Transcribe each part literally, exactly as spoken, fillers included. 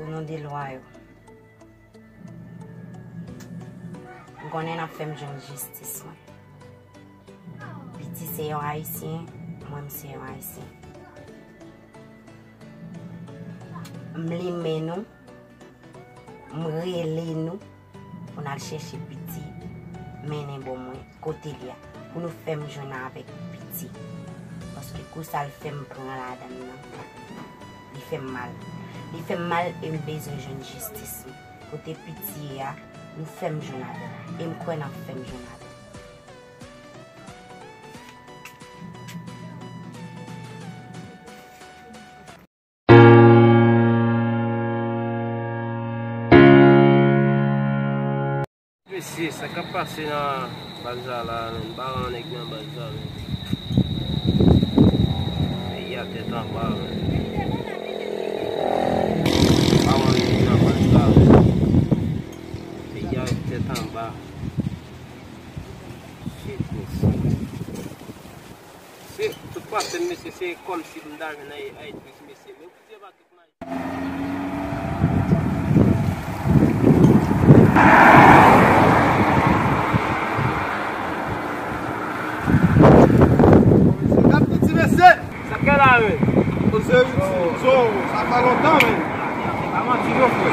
Non de lwa yo. M konnen n ap fè m jwenn jistis mwen. Piti se yon Ayisyen, mwen m se yon Ayisyen. M limen nou, m rele nou pou n al chèche Piti, mennen bò mwen kote l ye a, pou nou fè m jwenn avèk Piti. Paske kou sa l fè m pran ladan l nan, li fè m mal. Li fè m mal e m bezwen jwenn jistis mwen. Kote Piti ye a, nou fè m jwenn avè l. E m kwè n ap fè m jwenn avè l. Mesye, sa k ap pase nan baz la la, menn? Ba yon nèg nan baz la, menn. Peyi a tèt anba, menn. Ba yon nèg nan baz la, menn. Peyi a tèt anba. Shit, mesye. Se, tout pase, mesye, se kòmsi m ta jwenn Ay-, Ayiti, mesye. Men Bondye pa tout. Gad piti mesye! Sa k gen la, men? Koze itil, zo, sa fè lontan, men. Pa manti, non, frè.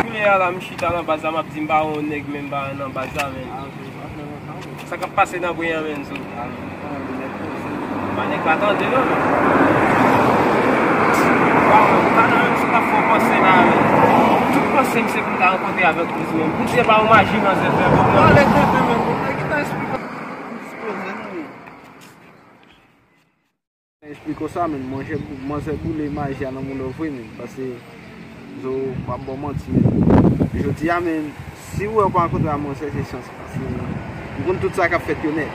Kounye a la, m chita nan baz la, m ap di m pa yon nèg, men m pa nan baz la, men. Sa k ap pase nan peyi a, menn, zo? Pa nèg pa tande, non, menn. Waw, menn, ou pa nan menm si w t ap fè w panse la, menn. Tout panse m se pou m ta rankontre avèk Bondye, menn. Bondye pa yon maji, manzè fè pou mwen. Pale kanpe, menn. Nèg ki ta esplike w. Dispoze, non, menn. Esplike w sa, menn. Manzè, manzè boule maji a nan moun nan vre, menn. Paske zo, m p ap ba w manti, menn. Jodi a, menn, si w wè w pa rankontre a manzè, se chans, paske m konn tout sa k ap fèt yo nèt.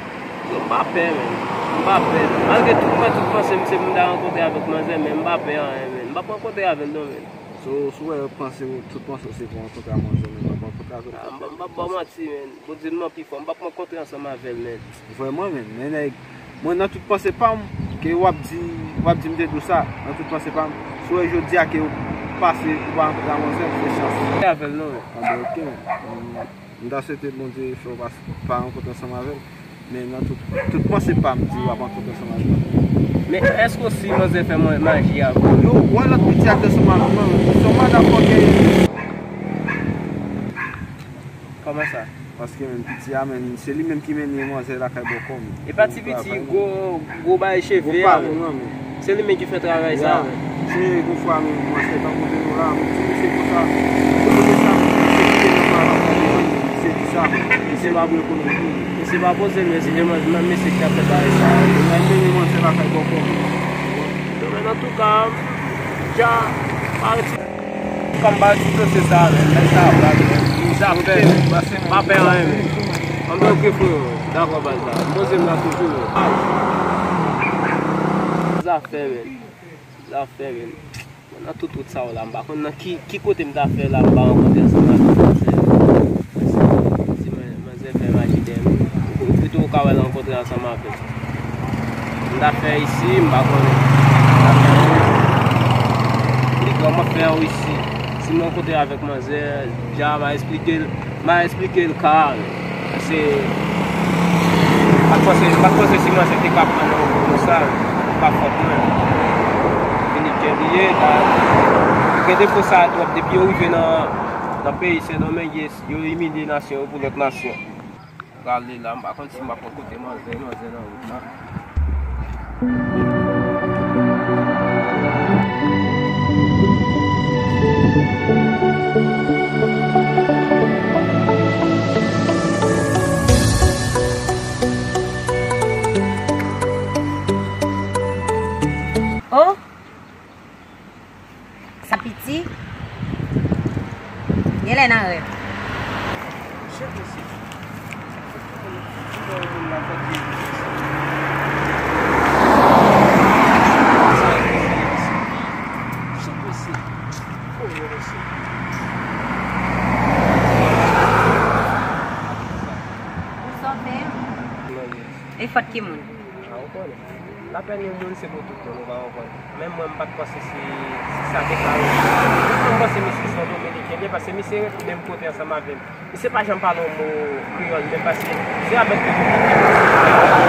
Yo, m pa pè, menn. M pa pè. Malgre tout mwen, tout panse m se pou m ta rankontre avèk manzè, men m pa pè anyen, menn. M p ap rankontre avè l, non, menn. So, si w wè panse w, tout panse w se pou w rankontre a manzè, menn, m p ap rankontre avè l. Ah, m p ap, m p ap ba w manti, menn. Bondye nou an pi fò. M p ap rankontre ansanm avè l, menn. Vrèman, menn. Men nèg, mwen nan tout panse pa m, ke w ap di, w ap di m te di w sa, nan tout panse pa m. Si w wè jodi a ke w pase, ou pa rankontre a manzè, se chans. Avè l, non, menn. Ah, ben, ok, menn. M, m ta swete Bondye fè w pa, pa rankontre ansanm avè l. Men nan tout, tout panse pa m di w ap rankontre ansanm avè l. Men èske w si manzè fè mwen maji a vre? Yo, wè lòt piti a te ansanm avè mwen, menn. Se yon madanm fòkè. Kòman sa? Paske menn piti a, menn, se li menm ki mennen manzè lakay bòkò, menn. E pa ti piti, gwo, gwo bagay cheve a, menn. Se li menm ki fè travay sa, menn. Se yon fwa, menn, manzè t ap monte nou la, menn, ti mesye konsa, ti mesye sa, menn, se li te nan travay sa, menn, se di sa, menn, mesye pa bwè konnen tou, menn. Mesye pa poze, men se de manzè, menm mesye ki t ap fè bagay sa, menn. Mwen mennen manzè lakay bòkò, menn. Yo, men antouka, m dja parèt. Kòm ba ti dosye sa, men, men sa, men, zafè, men, pa fè anyen, men. Anben, ok, freo, dakò, baz la. M poze m la toujou, men. Zafè, men. Zafè, men. Nan tout wout sa yo la, m pa konn nan ki, ki kote m ta fè la, m pa rankontre ansanm avèk manzè. Si, si man-, manzè fè maji dèyè m, ou pito ou ka wè l rankontre ansanm avè m. M ta fè isi, m pa konnen. M ta fè anwo. Li di, "Kòman fè anwo isi?" Si m rankontre avèk manzè, dja m a esplike l, m a esplike l ka a, men. Paske, m pa t panse, m pa t panse si manzè te ka pran nan konsa, men. Pa fòt mwen. Vini dènye, la, gen defo sa a twòp. Depi yo rive nan, nan peyi Sendomeng, yo imilye nasyon yo pou lòt nasyon. Prale la, m pa konn si m ap wè kote manzè, manzè nan wout la. Oh! Sa piti, genlè nan rèv. E fòt ki moun? Lapèn yon moun se pou tout moun, ou pa konprann. Menm mwen, m pa t panse se, se sa te ka rive. Tout moun panse misye se yon Dominiken li ye, paske misye rete menm kote ansanm avè m. Misye pa janm pale yon mo kreyòl, menm paske se avèk Dominiken misye te pale.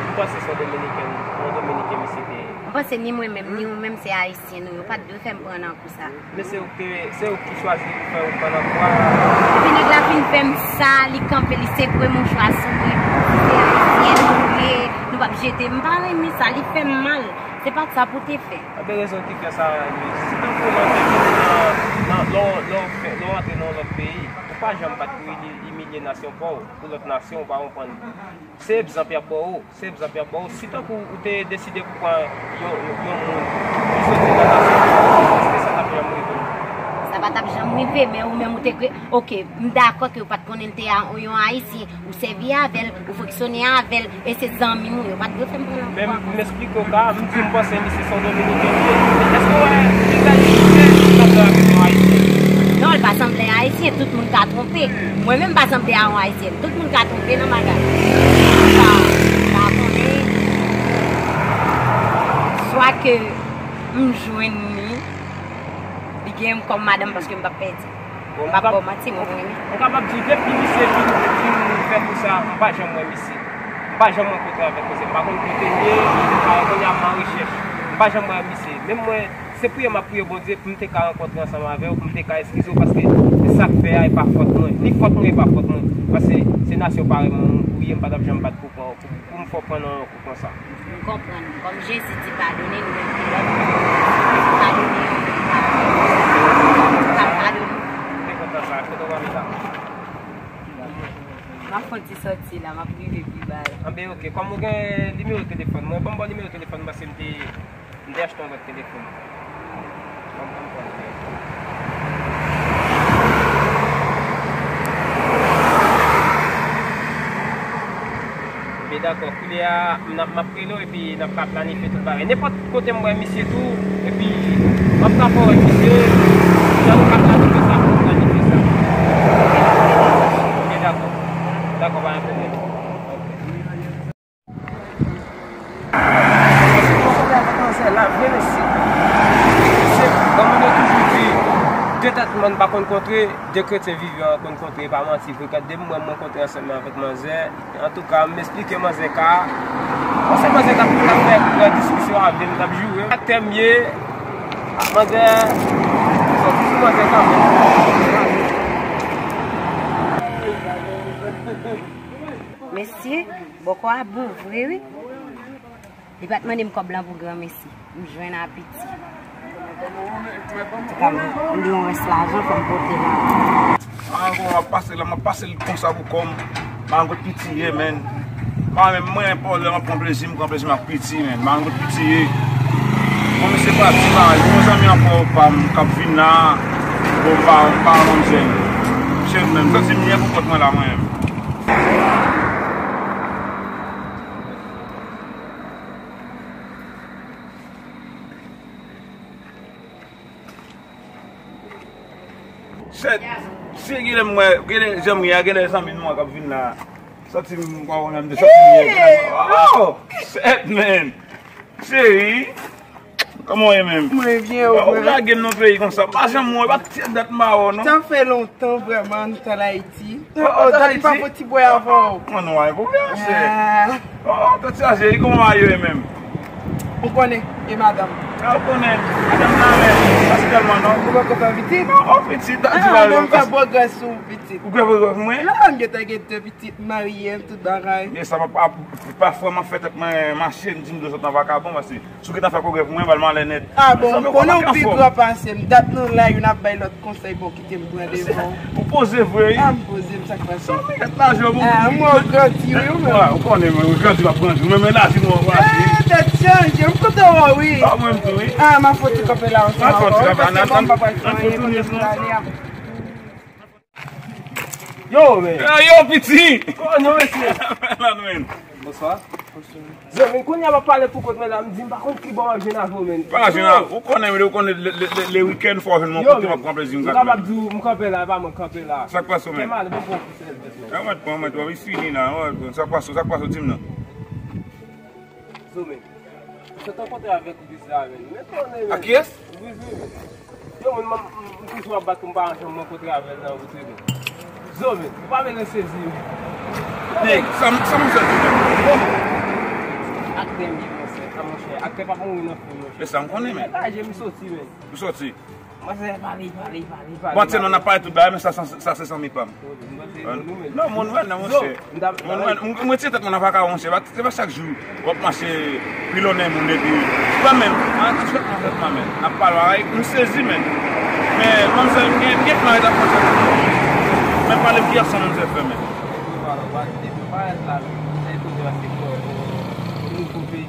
M panse se yon Dominiken, yon Dominiken misye te ye. M panse ni mwen menm, ni ou menm se Ayisyen nou ye. Ou pa t dwe fè m pran nan kou sa. Men se ou ki, se ou ki chwazi pou fè ou pran nan kou a. Epi nèg la fin fè m sa, li kanpe, li sekwe mouchwa sou mwen. Se Ayisyen nou ye, nou p ap jete m. M pa renmen sa, li fè m mal. Se pa t sa pou te fè. Anben rezon ki fè sa, Louis. Si tankou lè w te vin nan, nan, lè w, lè w fè, lè w antre nan yon lòt peyi, ou pa janm pa t pou imilye nasyon pa w, pou lòt nasyon, ou pa konprann. Se egzanp y ap ba w, se egzanp y ap ba w. Si tankou ou te deside pou pran yon, yon, yon moun ki soti nan nasyon pa w, èske sa t ap janm rive? Sa pa t ap janm rive, men ou menm ou te kre-, oke, m dakò ke ou pa t konnen l te a-, yon Ayisyen, ou sèvi avè l, ou fonksyone avè l, e se zanmi m ou ye, ou pa t dwe fè m pran nan kou ankò. Men m, m eksplike w ka, m di m panse misye se yon Dominiken li ye. Men èske w wè, li fè, li fè sanble avèk yon Ayisyen? Non, l pa sanble Ayisyen, tout moun ka twonpe. Mwen menm m pa sanble a yon Ayisyen. Tout moun ka twonpe nan bagay. Sa, sa konnen. Swa ke m jwenn li, li gen m kòm madanm paske m p ap pèdi. Bon, m p ap ba w manti, mwen renmen. M kapab di w, depi misye vin, vin fè kou sa, m pa janm wè misye. M pa janm rankontre avèk misye. M pa konn kote l ye, a, kounye a m an rechèch. M pa janm wè misye. Menm mwen, se priye m ap priye Bondye pou m te ka rankontre ansanm avè w, pou m te ka eskize w, paske se sa k fè a, e pa fòt mwen. Ni fòt mwen, e pa fòt mwen. Paske se nasyon parèy mwen ou ye, m pa t ap janm bat pou pran, pou, pou m fè w pran nan yon kou konsa. M konprann. Kòm Jezi di padone, nou menm ki lòt, padone yon moun pa, pa padone. M te kontan sa, èske w konprann sa? M ap fè yon ti sòti la, m ap rive pi ba la. Anben, oke. Kòm ou gen nimewo telefòn mwen, ban m ba w nimewo telefòn mwen, paske m te, m te achte yon lòt telefòn. Ban m, ban m pran l. Oke, dakò. Kounye a, m ap, m ap rele w epi n ap ka planifye tout bagay. Nenpòt kote m wè misye tou, epi m ap ka fè w wè misye, jan nou ka planifye sa, pou nou planifye sa. Oke, dakò. Dakò, pa gen pwoblèm. Kontre avèk manzè la, vre mesye. Se, kòm yo toujou di, de tèt mòn pa konn kontre, de kretyen vivan konn kontre, pa manti vre. Gade mwen, mwen kontre ansanm avèk manzè. Antouka, m esplike manzè ka a. Bon, se manzè k ap, k ap fè, fè diskisyon avè m, k ap joure. Ak tèm ye, ak manzè, sòti sou manzè kanmenm. Mesye, bòkò a bon vre, wi. Li pa t mande m kòb lan pou granmesi. M jwenn a piti. Antouka, m, m gen yon rès lajan, fò m pote la. Ah, bon, m ap pase la, m ap pase l konsa pou kò m. Marengo piti ye, menn. Mwen menm, mwen, pou lè m ap pran plezi, m pran plezi m ak piti, menn. Marengo piti ye. Bon, misye pati, pa, yon zanmi ankò pa m k ap vin la. Bon, m pa, m pa manzè. Chèf, menn, m santi m byen pou kont mwen la, mwen menm. Sèt, si genlè m wè, genlè zanmi a, genlè zanmi nou an k ap vin la. Santi m, m kwè w menm, de santi m. Oh! Sèt, menn. Cheri, kòman w ye menm? Mwen byen, ou lage m nan peyi konsa. Pa janm wè, pa t dat m pa wè w, non. Sa fè lontan, vrèman, nou t al Ayiti. Oh, oh, dat m pa fè ti bwè avè w. Mwen, nou, pa gen pwoblèm, cheri. Oh, tèt chaje, e kòman mayo ye menm? Ou konnen, e madanm. Ah, ou konnen, madanm nan, men, pa tèlman, non. Ou poko fè pitit? Non, oh, pitit, ah, di la, men m fè bògè sou pitit. Ou fè bògè pou mwen? Non, m gentan gen de pitit, marye, tout bagay. Men sa, pa, pa, pafwa, m ap fè tèt mwen mache, m di m dwe sot nan vakabon, paske si w gentan fè pwogrè pou mwen, m pral malè nèt. Ah bon, m konnen w pi gran pase m. Dat nou la, youn ap bay lòt konsèy, bon, kite m pran devan w. Ou poze vre, wi. Ah, m poze, m sa k pase. Sa w mèt lajan, bon. Ah, mwen, ou grandi, wi, ou menm. Ou konnen, mwen, ou grandi, m ap grandi. Ou menm, men laji nou an grandi. Eh, tèt chanje, m kontan wè w, wi. Ah, mwen menm tou, wi. Ah, m ap fè yon ti kanpe la ansanm avè w, paske bon, m pa pral fè anyen, kote m prale a. Yo, men. Eh, yo, piti! Kòman nou, mesye? La, nou, men. Bonswa. Zanmi, kounye a m ap pale pou kont mwen la, m di m pa konn ki bò m ap jwenn avè w, men. Pa jwenn avè w, ou konnen, men, ou konnen, le, le, le, le weekend, fò w jwenn mwen kote m ap pran plezi m. M kapab di w, m kanpe la, e pa mwen k kanpe la. Sa k pase w, men? Kè m ale, bon, bon, bon, bon. Anmèt, anmèt, w ap fini la, anmèt, bon, sa k pase w, sa k pase w, di m non. Yo, men. Mwen sot rankontre avèk Wiz la, men. Men konnen, men. A kiyès? Wiz, wi, men. Yon moun, m, m, m toujou ap bat pou m pa janm rankontre avè l nan wout, wi, men. Zo, men. Ou pa vle sezi, men. Nèg, sa m, sa m fè tou, men. Aktè m ye, monchè. A, monchè. Aktè p ap mouri nan fim, monchè. E sa m konnen, men. Lage m soti, men. Ou soti. Manzè pale, pale, pale, pale. Bon, tè non, n ap pale tout bagay, men sa, sa, sa se zanmi pa m. Non, moun wè, non, monchè. Moun wè, m, m retire tèt mwen nan vakabon, monchè. Se pa chak jou w ap mache pilonnen moun epi. Se pa menm. An, an, an, an, men. N ap pale bagay, m sezi, men. Men, manzè, m gen, m gen plan, e t ap fè. Men pale m ki aksyon manzè fè, men.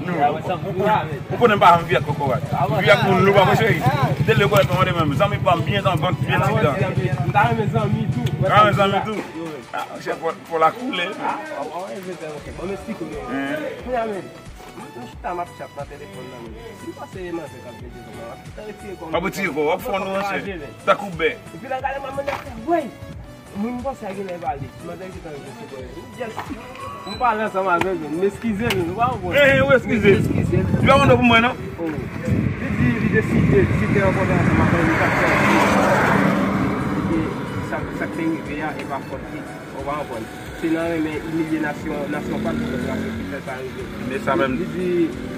Ou konnen m pa janm viv ak kokorat. M viv ak moun lou pa mwen cheri. Dèlè kokorat mwen mande mwen zanmi pa m byen dan vant, byen ti dan. M ta renmen zanmi tou. M ta renmen zanmi tou. Ah, monchè, fò, fò la koule. Kounye a men, m chita m ap chat nan telefòn nan men. Si m panse e manzè k ap vin devan mwen, m ap chita retire kò m. W ap retire kò w, w ap fè yon nou monchè. Tankou bè. Epi lè gade mwen, mwen ap fè, wey! Moun panse a genlè pale. Madanm ki tann jis li konnen. M just, m pale ansanm avè l, men m eskize l, ou pa konprann? Eh, eh, ou eskize l. M eskize l. Li pa konn pou mwen, non? Oh. Li di, li deside, li te rankontre ansanm avè l, li t ap fè. Li di, sa, sa k te rive a, e pa fòt li. Ou pa konprann? Se nan renmen imilye nasyon, nasyon pa l, nasyon ki fè sa rive. Men sa menm. Li, li di,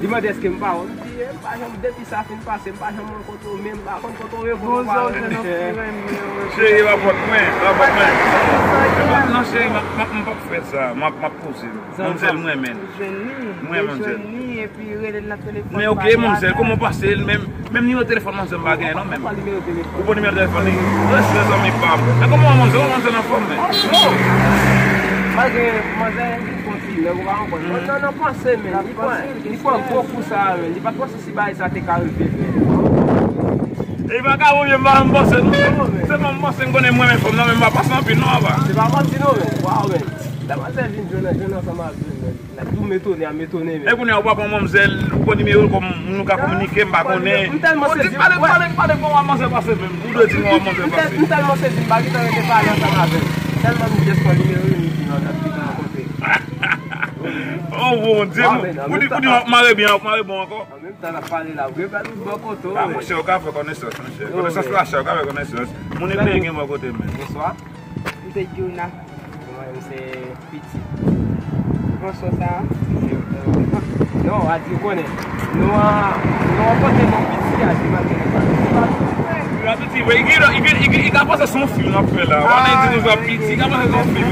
li mande èske m pa wè. M di, eh, m pa janm, depi sa fin pase, m pa janm wè kote w, men m pa konn kote w ye, kote w pa wè. Cheri, pa fòt mwen, pa fòt mwen. Non, cheri, m ap, m ap, m p ap fè sa. M ap, m ap poze m. Manmzèl, m renmen l. M renmen manmzèl. Men ok, manmzèl, kòman w pase l menm? Menm nimewo telefòn manzè m pa genyen non menm. Ou pa nimewo telefòn li? Rès mezanmi pa m. Men kòman manzè, kòman manzè anfòm men? Malgre manzè li fon ti nèg ou pa konprann. Nan nan panse men, li pran, li pran gwo kou sa a men, li pa t panse si bagay sa te ka rive vre. E li pa ka voye m pa m panse non. Sèlman m panse m konnen mwen menm fanm nan men m pa panse anpil non apa. Se pa manti non men, waw men. Lè manzè vin jwenn jwenn ansanm avè m men. Tou m etone, a m etone menm. E kounye a ou pa pran manmzèl, ou pran nimewo l kòm moun nou ka kominike, m pa konnen. M tèlman sezi. Pale, pale, pale, kòman manzè pase menm. Ou dwe di kòman manzè pase. M tèlman sezi, m pa gentan rete pale ansanm avè l. Tèlman m just pran nimewo l, m di non, n ap vin rankontre. Oh, Bondye, ou di, ou di w ap mare byen, w ap mare bon ankò. An menm tan n ap pale la, ou gen bèl moun bò kote w. Ah, monchè, ou ka fè konesans, monchè. Konesans la chè, ou ka fè konesans. Moun epi gen bò kote menm. Bonswa. M se Djouna. Mwen, m se Piti. Bonswa sa. Non, a di ou konnen. Nou an, nou rankontre nan Piti a, di malgre nou pa. Piti, men, li gen, li gen, li gen, li ka panse se yon fim n ap fè la. Ou konnen di nou sa Piti, li ka panse se yon fim.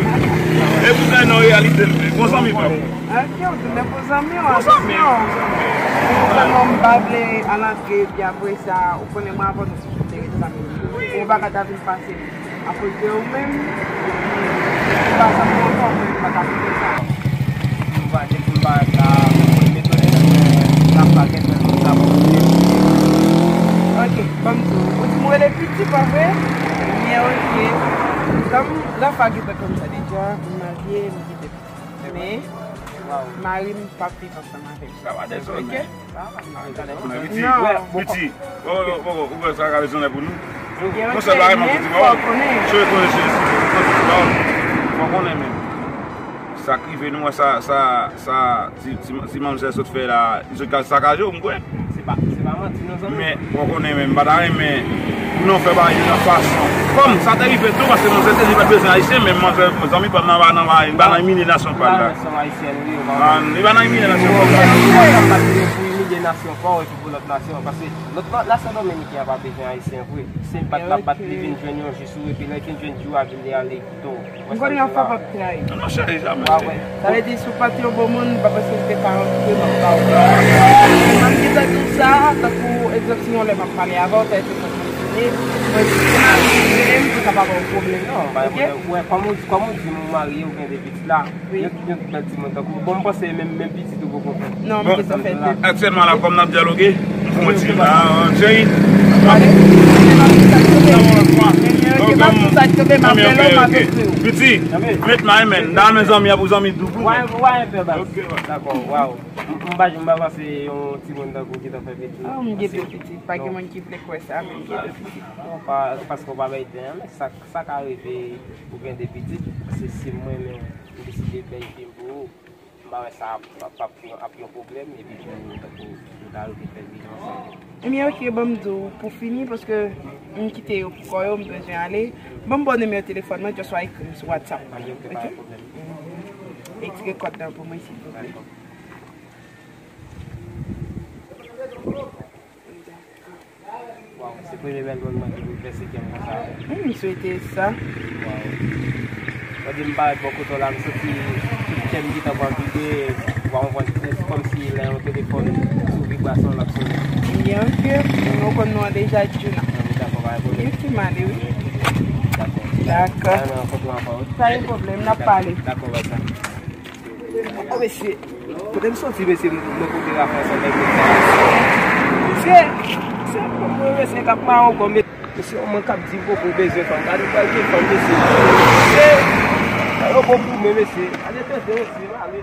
E poutan nan reyalite l vre. Bon zanmi pa m. Ok, ou tounen pou zanmi w, atansyon. Sèlman m pa vle al antre, epi apre sa, ou konnen mwen avè w nou toujou te ret zanmi. Ou pa ka ta vin pase akoz de ou menm, epi ou pa janm kontan, ou menm pa ka vin konsa. M pa, m pa ka, m etone, m pa ka gen moun sa pou. Ok, ban m di w, ou di m ou rele Piti, pa vre? Byen, ok. Kòm Rafa gentan konn sa deja, m marye, m kite. Men, mari m p ap viv ansanm avè m. Sa va dezòd, men. Piti, poko, poko, ou wè sa ka dezòd pou nou. Yon sèl bagay m ap di, bon, cheve konnen, cheve konnen, fò konnen, men. Sa k rive nou an, sa, sa, sa, ti, ti, ti manmzèl sot fè la, li sot ka sakaje w, m kwè. Se pa, se pa manti non, zanmi. Men, ou konnen, men, m pa ta renmen pou nou fè bagay yo nan fason. Kòm sa te rive tou, paske manzè te di pa t bezwen ayisyen, men manzè, zanmi pa m nan, pa nan, pa nan imilye nasyon pa l la. Li pa nan imilye nasyon pa l la. Pou imilye nasyon pa w epi pou lòt nasyon, paske lòt la, nasyon dominiken an pa bezwen ayisyen vre. Se bat l ap bat, li vin jwenn yon jou sou, epi lè l fin jwenn jou a, vin li ale. M konnen yon fwa p ap trayi. Non, non, cheri, jamè. Sa vle di, si w pa t yon bon moun, m pa panse w te ka antre nan sa w. Mwen, m gentan di w sa, tankou egzanp, si yon lè m ap pale avè w, sa se sa m mezone, mwen di, se mari m, m pou sa pa ba w pwoblèm, non, ok? Wè, kòm ou, kòm ou di m ou marye, ou gen de pitit la, yon, yon bèl timoun tankou, bon, m panse menm, menm pitit ou poko fè. Non, m gentan fè de. Aktyèlman la, kòm n ap dyaloge, m fè yon ti la, cheri. Piti, met may men, nan men zanmi a pou zanmi doubou. Wè, wè, enpe bas. Dakò, waw. M, m pa, m pa panse yon timoun tankou ki ta fè pitit. Ah, m gen de pitit. Pa gen moun ki vle kwè sa, men m gen de pitit. Non, pa, paske w pa bay tan, men sa, sa ka rive ou gen de pitit, se si mwen, men m deside bay fim pou ou. M pa wè sa ap, ap, ap, ap yon pwoblèm, epi tou, tankou nou ta rete fè videyo ansanm. Ebyen, ok, ban m di w pou fini, paske m kite yo pou kò yo, m bezwen ale. Ban m ba w nimewo telefòn mwen, just w a ekri m sou WhatsApp. Ok, ok, pa gen pwoblèm. Retire kòd nan pou mwen, silvouplè. Dakò. Waw, se premye bèl moun mwen ki boulvèse kè m konsa. Hmm, m swete sa. Waw. Tande m parèt bò kote w la, m santi tout kè m gentan pran vide. Waw, w konprann, se kòmsi lè yon telefòn sou vibrasyon l ap sonnen. Byen ke, nou konn nou an deja, Djouna. An, dakò, pa gen pwoblèm. Wi, ki m ale, wi. Dakò. Dakò. Mwen renkontre w ankò, wi. Pa gen pwoblèm, n ap pale. Dakò, bay sa. O mesye, kote m soti mesye, m nan kote rafè sa nèg yo. Mesye, se yon kòb mwen mesye k ap mawon kò mesye. Mesye, yon moun k ap di m poko bezwen fanm. Gade pral gen fanm mesye. Mesye, sa yo bon pou mwen mesye. Gade tenten mesye, ale.